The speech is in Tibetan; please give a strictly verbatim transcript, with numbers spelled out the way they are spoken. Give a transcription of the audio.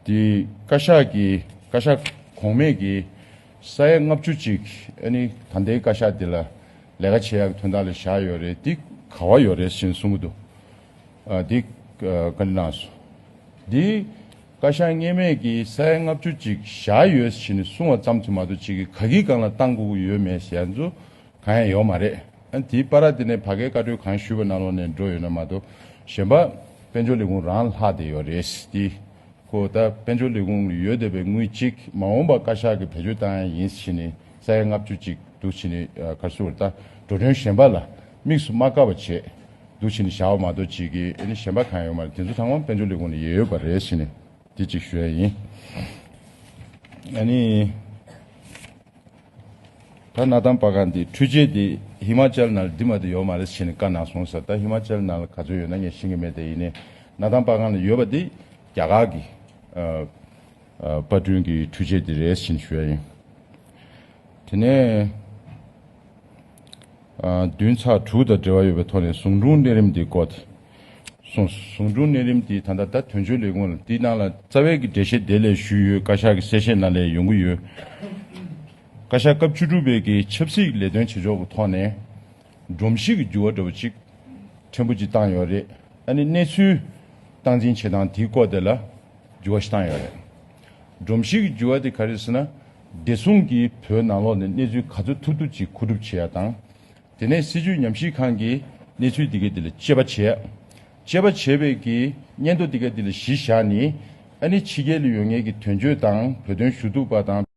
དེ་བཀའ་ཤག་གི་བཀའ་ཤག་གོང་མས་ཀྱི་ས་ཡ་ལྔ་བཅུ་ཅིག་ཨ་ནི་ད་ལྟའི་བཀའ་ཤག་འདི་ལ་ལས་ཀ་བྱེད་ཡག་གི་དོན་དག་ལ་བཞག་ཡོད་རེད། འདི་ག་བ་ཡོད་རེད་ཟེར་གསུང་གི་འདུག་ཨ་འདི་ཨ་བཀའ་འདྲི་གནང་སོང་། འདི་བཀའ་ཤག་སྔོན་མས་ཀྱི་ས་ཡ་ལྔ་བཅུ་ཅིག་བཞག་ཡོད་ཟེར་ནས་གསུང་བ་ཙམ་གྱིས་མ་གཏོགས་ཅིག་གི་ག་གི་སྒང་ལ་བཏང་དགོས་ཀྱི་ཡོད་མེད་ཟེར་ཡ་ཚོ་གང་ཡང་ཡོད་མ་རེད། ཨ་དེའི་བར་དེ་ནས་ཕ་གིའི་བཀའ་འཁྲོལ་གང་ཞུས་པ་ནང་ལོགས་ནས་འགྲོ་ཡོད་ན་མ་གཏོགས་གཞན་པ་དཔལ་འབྱོར་ལས་ཁུངས་རང་ལྷག་བསྡད་ཡོད་རེད། དེ་ཁོ་ད་དཔལ་འབྱོར་ལས་ཁུངས་ལ་ཡོད་བསྡད་པའི་དངུལ་གཅིག་མ་འོངས་པ་བཀའ་ཤག་གིས་བེད་སྤྱོད་བཏང་ཡ་ཡིན་ཟེར་ནས་ས་ཡ་ལྔ་བཅུ་ཅིག་འདུག་བྱས་ནས་ག་རེ་ཟེར་དགོས་རེད། ད་འགྲོ་གྲོན་གཞན་པ་ལ་དམིགས་སུ་མ་བཀར་བ་བྱས་འདུག་བྱས་ནས་བཞག་པ་མ་གཏོགས་ཅིག་གི་ཨ་ནི་གཞན་པ་གང་ཡང་ཡོད་མ་རེད། དེ་ཚོ་ཚང་མ་དཔལ་འབྱོར་ལས་ཁུངས་ལ་ཡོད་ཡོད་པ་རེད་ཟེར་ནས་དེ་གཅིག་ཞུ་ཡ་ཡིན། ཨ་ནི། ད་གནའ་ཐང་པར་ཁང་འདི་འཕྲུལ་ཆས་འདི་ཧི་མ་ཅལ་ནང་ལ་འདི་མ་གཏོགས་ཡོད་མ་རེད་ཟེར་ནས་བཀའ་གནང་སོང་ཟེར། ད་ཧི་མ་ཅལ་ནང་ལ་ག་ཚོད་ཡོད་ན་ངས་ཤེས་ཀྱི་མེད། དེ་ཡིན་ནའི་གནའ་ཐང་པར་ཁང་ལ་ཡོད་པ་འདི་རྒྱ་གར་གྱི་ཨ་ཨ་པར་སྐྲུན་གྱི་འཕྲུལ་ཆས་འདི་རེད་ཟེར་ནས་ཞུ་ཡ་ཡིན། དེ་ནས་ཨ་བདུན་ཚེག་དྲུག་དང་འབྲེལ་བ་ཡོད་པའི་ཐོག་ནས་ཟུང་དྲུང་གནས་རིམ་འདི་བསྐོ་སྟེ། གསུངས། ཟུང་དྲུང་གནས་རིམ་འདི་ད་ལྟ་ད་དོན་གཅོད་ལས་ཁུངས་ལ་འདི་ནང་ལ་རྩ་བའི་གི་འགྲེལ་བཤད་དེ་ལས་ཞུས་ཡོད། བཀའ་ཤག་གི་གསལ་བཤད་ནང་ལས་ཡོང་གི་ཡོད། བཀའ་ཤག་སྐབས་བཅུ་དྲུག་པའི་གི་ཆབ་སྲིད་ལས་དོན་བྱེད་ཕྱོགས་ཀྱི་ཐོག་ནས་སྒྲོམ་གཞི་གི་འགྱུར་བ་འདྲ་བོ་ཅིག་ཕྲན་བུ་ཅིག་བཏང་ཡོད་རེད། ཨ་ནི་གནས་ཚུལ་སྟངས་འཛིན་བྱེད་སྟངས་དེའི་སྐོར་དེ་ལ་འགྱུར་བ་ཞིག་བཏང་ཡོད་རེད། སྒྲོམ་གཞི་གི་འགྱུར་བ་དེ་ག་རེ་ཟེར་ན། བདེ་སྲུང་གིས་བོད་ནང་ལོགས་ནས་གནས་ཚུལ་ག་ཚོད་ཐུབ་ཐུབ་ཅིག་མཁོ་སྒྲུབ་བྱེད་ཡ་དང་། དེ་ནས་སྲིད་བྱུས་ཉམས་ཞིབ་ཁང་གིས་གནས་ཚུལ་འདི་གའི་འདི་ལ་དཔྱད་པ་བྱས། དཔྱད་པ་བྱས་པའི་གི་སྙན་ཐོ་འདི་གའི་འདི་ལ་གཞི་བཞག་ནས། ཨ་ནི་ཕྱི་རྒྱལ་ལ་ཡོད་མཁན་གྱི་དོན་གཅོད་དང་བོད་དོན་ཞུ་གཏུག་པ་དང་